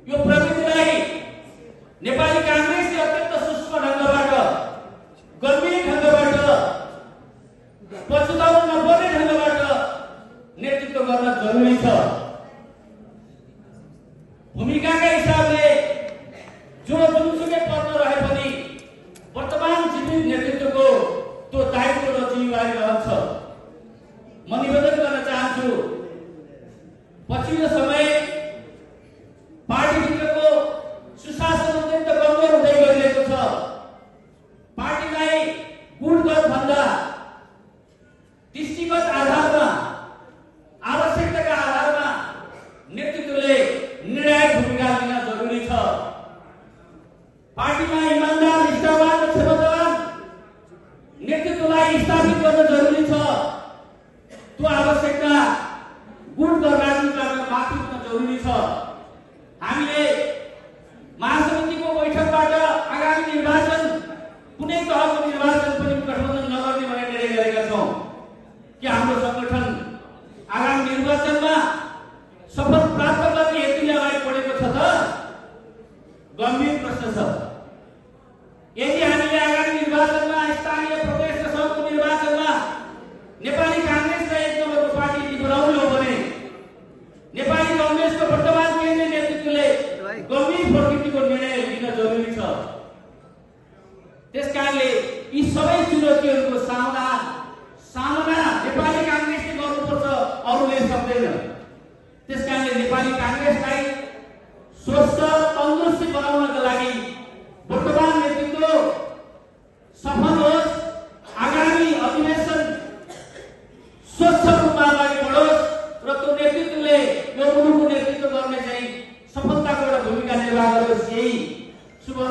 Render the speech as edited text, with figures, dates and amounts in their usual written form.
यो प्रवृत्तिलाई नेपाली कांग्रेसले अत्यन्त सूक्ष्म ढंगबाट, गम्भीर ढंगबाट, पछुताउन नपर्ने ढंगबाट नेतृत्व गर्न जरुरी छ। भूमिकाका हिसाबले जुनसुकै पदमा रहे पनि वर्तमान जीवित नेतृत्वको त्यो दायित्व र जिम्मेवारी रहन्छ। म निवेदन गर्न चाहन्छु, पछिल्लो समय पार्टीभित्रको सुशासन अत्यन्त कमजोर हुँदै गइरहेको छ। पार्टीलाई गुणगत भन्दा दृष्टिगत आधारमा, आवश्यकताका आधारमा नेतृत्वले निर्णायक भूमिका लिन जरुरी छ। पार्टीमा इमानदार, निष्ठावान र क्षमतावान नेतृत्वलाई स्थापित गर्न जरुरी छ। त्यो आवश्यकता गुणगत राजनीतिबाट माथि उठ्न जरुरी छ। हामीले महासमितिको बैठकबाट आगामी निर्वाचन, कुनै तहको निर्वाचन पनि गठबन्धन नगर्ने भनेर निर्णय गरेका छौं। कि हाम्रो संगठन आगामी निर्वाचनमा सफल प्राप्त गर्ने हेतुले अगाडि बढेको छ त? गम्भीर प्रश्न छ। यदि हामीले आगामी निर्वाचनमा, स्थानीय प्रदेश र सङ्घको निर्वाचनमा नेपाली कांग्रेसलाई एक नम्बरको पार्टी बनाउनु हो भने नेपाली कांग्रेसको वर्तमान केन्द्रीय नेतृत्वले गम्भीर प्रकृतिको निर्णय लिन जरुरी छ। त्यसकारणले यी सबै चुनौतीहरूको सामना नेपाली कांग्रेसले गर्नुपर्छ, अरूले सक्दैन। त्यसकारणले नेपाली कांग्रेसलाई स्वस्थ, तन्दुरुस्त बनाउनका लागि वर्तमान नेतृत्व सफल होस्, आगामी अधिवेशन स्वच्छ रूपमा अगाडि बढोस् र त्यो नेतृत्वले यो मुलुकको नेतृत्व गर्ने चाहिँ सफलताको एउटा भूमिका निर्वाह गरोस्, यही